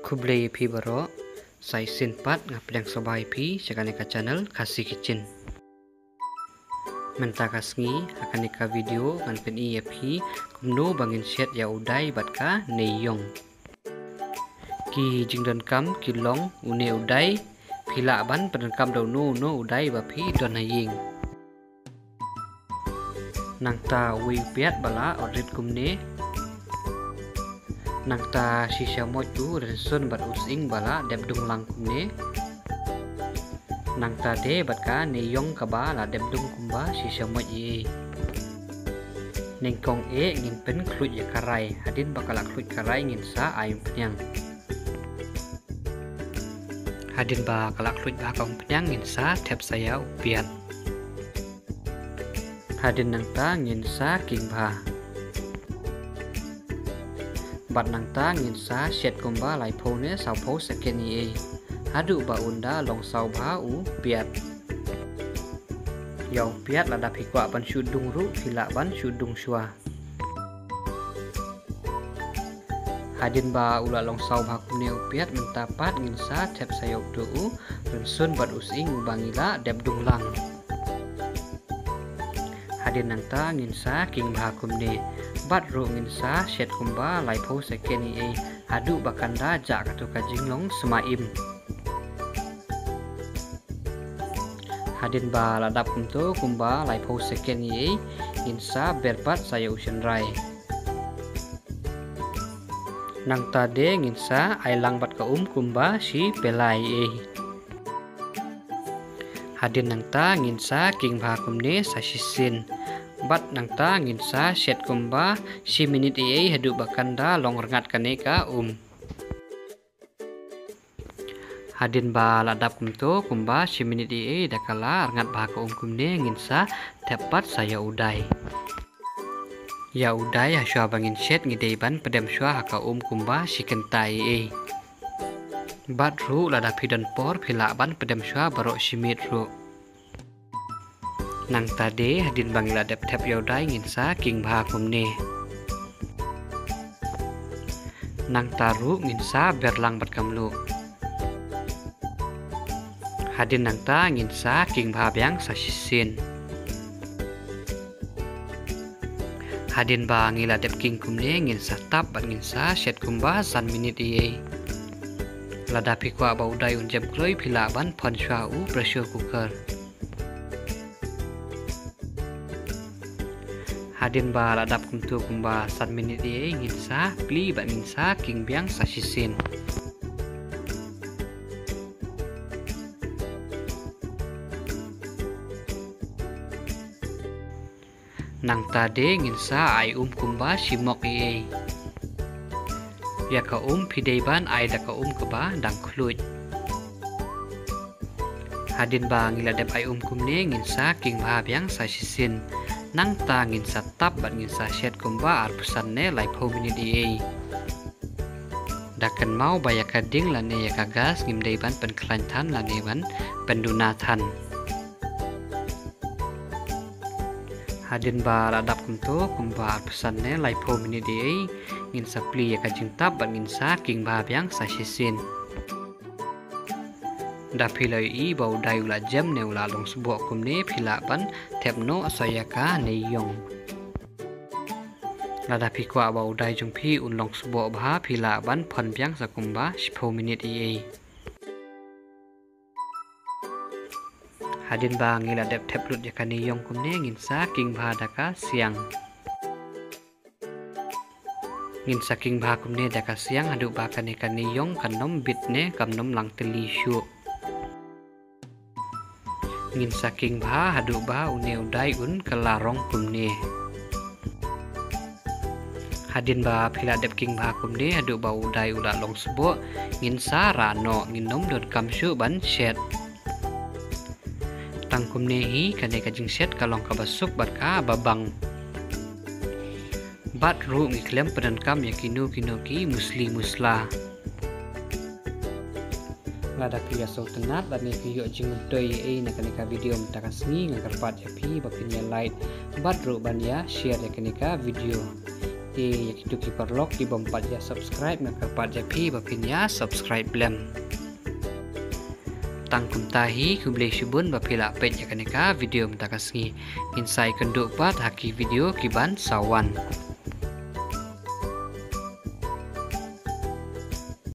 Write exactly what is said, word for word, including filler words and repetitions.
Khublei ïa phi baroh, sa shisien pat nga pdiang sngewbha ïa phi sha kane ka channel Khasi Kitchen. Mynta ka sngi ha kane ka video ngan pyni ïa phi kumno ba ngin shet ïa u dai bad ka neiïong. Ki jingdonkam ki long une u dai, phi lah ban pyndonkam da uno uno u dai ba phi don ha ïing. Nangta uwei u piat ba la ot rit kumne. Nangta shi shamoit u rynsun bad u sying ba la dep dung lang kumne. Nangta de bad ka neiïong kaba la dep dung kumba shi shamoit ei ei. Nyngkong eh ngin pynkhluit ïa ka rai, hadien ba ka la khluit ka rai ngin sa ai umphniang. Hadien ba ka la khluit bha ka umphniang ngin sa thep sa ïa u piat. Hadien nangta ngin sa king bha. Bad nangta ngin sa shet kumba laiphew ne sawphew second ei ei. Haduh ba un da long saw bha u piat. Ïa u piat lada phi kwah ban shu dung ruh phi lah ban shu dung shuwa. Hadien ba u la long saw bha kumne u piat mynta pat ngin sa thep sa ïa uto u rynsun bad u sying uba ngi la dep dung lang. Hadien nangta ngin sa king bha kumne bad ruh ngin sa shet kumba laiphew second ei ei haduh ba kan da jah kato ka jinglong sma im. Hadien ba la dap kumto kumba laiphew second ei ei ngin sa ber pat sa ïa u shynrai. Nangta de ngin sa ai lang bad ka um kumba shi pela ei ei. Hadien nangta ngin sa king bha kumne sa shisien. Bad nangta ngin sa shet kumba shi minit ei ei haduh ba kan da long rngat kane ka um. Hadien ba la dap kumto kumba shi minit ei ei da ka la rngat bha ka um kumne ngin sa thep pat sa ïa u dai. Ïa u dai ha shuwa ba ngin shet ngi dei ban pdem shuwa ha ka um kumba shi kynta ei ei. Bad ruh lada phi don por phi lah ban pdem shuwa baroh shi miet ruh. Nangta de hadien ba ngi la dep thep ïa u dai ngin sa king bha kumne. Nangta ruh ngin sa ber lang bad ka mluh. Hadien nangta ngin sa king bha biang sa shisien. Hadien ba ngi la dep king kumne ngin sa tap bad ngin sa shet kumba san minit ei ei. Lada phi kwah ba u dai un jem kloi phi lah ban phon shuwa u pressure cooker. Hadien ba la dap kumto kumba san minit ei ei ngin sa plie bad ngin sa king biang sa shisien. Nangta de ngin sa ai um kumba shi mok ei ei. Ïa ka um phi dei ban ai da ka um kaba dang khluit. Hadien ba ngi la dep ai um kumne ngin sa king bha biang sa shisien. Nangta ngin sa tap bad ngin sa shet kumba arphew san ne laiphew minit ei ei. Da kynmaw ba ïa ka ding lane ïa ka gas ngim dei ban pynkhlaiñ than lane ban pynduna than. Hadien ba la dap kumto kumba arphew san ne laiphew minit ei ei ngin sa plie ïa ka jingtap bad ngin sa king bha biang sa shisien. Da phi la ïohi ba u dai u la jem ne u la long sboh kumne phi lah ban thep noh sa ïa ka neiïong. Lada phi kwah ba u dai jong phi un long sboh bha phi lah ban phon biang sa kumba shiphew minit ei ei. Hadien ba ngi la dep thep lut ïa ka neiïong kumne ngin sa king bha da ka siang. Ngin sa king bha kumne da ka siang haduh ba kane ka neiïong kan ym bit ne kam ym lang tylli shuh. Ngin sa king bha haduh ba une u dai un kylla rong kumne. Hadien ba phi la dep king bha kumne haduh ba u dai u la long sboh ngin sa rah noh, ngin ym donkam shuh ban shet. Tang kumne hi kane ka jingshet ka long kaba suk bad kaba bang. Bad ruh ngi khlem pyndonkam ïa kino kino ki musli musla. Lada phi ïa sngewtynnat lane phi ïoh jingmyntoi ei ei na kane ka video mynta ka sngi nga kyrpad ïa phi ba phin ïa like bad ruh ban ïa share ïa kane ka video. Te ïa kito ki paralok ki bym pat ïa subscribe, nga kyrpad ïa phi ba phin ïa subscribe lem. Tang kumta hi, khublei shibun ba phi la peit ïa kane ka video mynta ka sngi. Ngin sa ïakynduh pat ha ki video ki ban sa wan.